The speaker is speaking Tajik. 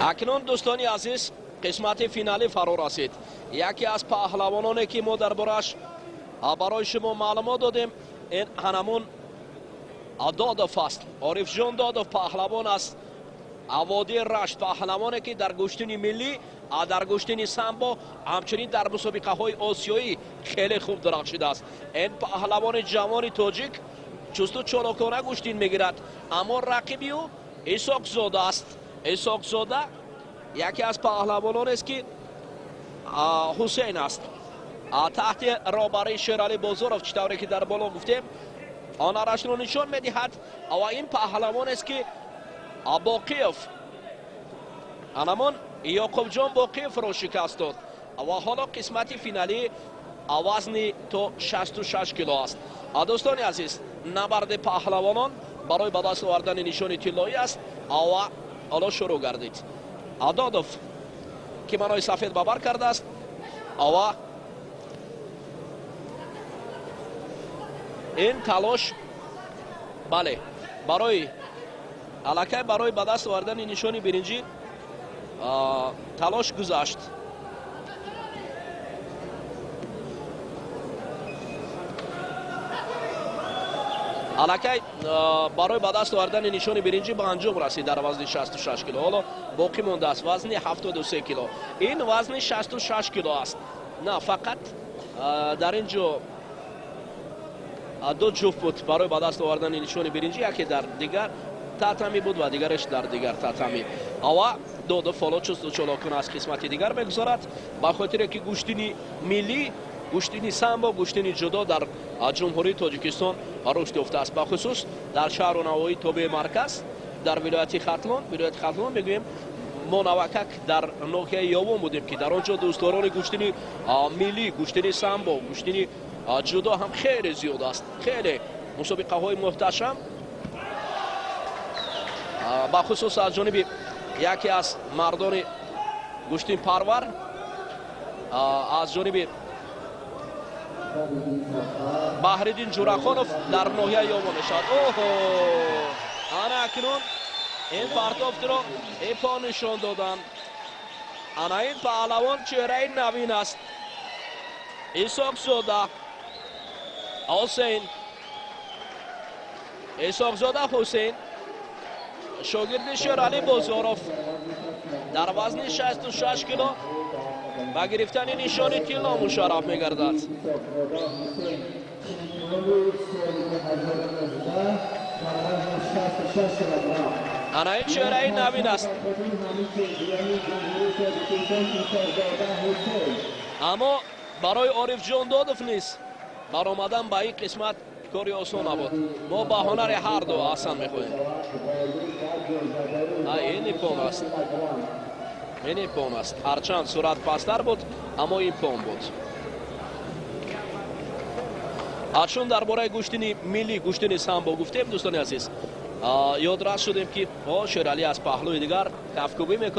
Акнун, дӯстони азиз, қисмати финалӣ фаро расид. Яке аз паҳлавононе, ки мо дар борааш барои шумо маълумот додем, ин ҳанамун Додов аст. Орифҷон Додов паҳлавон аст водии Рашт, паҳлавоне, ки дар гӯштини миллӣ, дар гӯштини самбо, ҳамчунин дар мусобиқаҳои осиёӣ хеле хуб дарахшидааст. Ин паҳлавони ҷавони тоҷик чусту чолокона гӯштин мегирад, аммо рақиби ӯ Исоқзода аст. Исоқзода яке аз паҳлавононест, ки Ҳусейн аст, таҳти роҳбарии Шералӣ Бозоров. Чӣ тавре ки дар боло гуфтем, ҳунарашро нишон медиҳад ва ин паҳлавонест, ки Боқиев, анамон Ёқубҷон Боқиевро шикаст дод ва ҳоло қисмати финалӣ вазни то 66 кило аст. Дӯстони азиз, набарди паҳлавонон барои ба даст овардани нишони тиллоӣ аст ва ҳоло шурӯъ гардид. Додов кимонои сафед ба бар кардааст ва ин талош, бале, барои аллакай барои ба даст овардани нишони биринҷӣ талош гузашт. Аллакай барои ба даст овардани нишони биринҷӣ ба анҷом расид дар вазни 66 кило. Ҳоло боқӣ мондааст вазни 73 кило. Ин вазни 66 кило аст. На фақат дар ин ҷо ду ҷуфт буд барои ба даст овардани нишони биринҷӣ, яке дар дигар татами буд ва дигараш дар дигар татами. Ава Додов ҳоло чусту чолокона аз қисмати дигар мегузорад, ба хотире ки гӯштини миллӣ, гӯштини самбо, гӯштини ҷудо дар Ҷумҳурии Тоҷикистон рушд ёфтааст, бахусус дар шаҳру навоҳии тобеи марказ, дар вилояти Хатлон. Вилояти Хатлон мегӯем, мо навакак дар ноҳияи Ёвон будем, ки дар он ҷо дӯстдорони гӯштини миллӣ, гӯштини самбо, гӯштини ҷудо ҳам хеле зиёд аст. Хеле мусобиқаҳои муҳташам, бахусус аз ҷониби яке аз мардони гӯштинпарвар, аз ҷониби Баҳриддин Ҷурахонов дар ноҳияи Ёвон мешавад. Оҳо, ана акнун ин партофтро ипо нишон доданд. Ана ин паҳлавон чеҳраи навин аст, Исоқзода Ҳусейн. Исоқзода Ҳусейн, шогирди Шералӣ Бозоров, дар вазни 66 кило ба гирифтани нишони тилло мушарраф мегардад. Ана ин чеҳраи навин аст, аммо барои Орифҷон Додов низ баромадан ба ин қисмат кори осон набуд. Мо ба ҳунари ҳарду аҳсан мехоҳем. Ин иппон аст, ин иппон аст. Ҳарчанд сурат пасттар буд, аммо иппон буд. Чун дар бораи гӯштини миллӣ, гӯштини самбо гуфтем, дӯстони азиз, ёдрас шудем, ки Шералӣ аз паҳлӯи дигар кафкӯбӣ мекунад.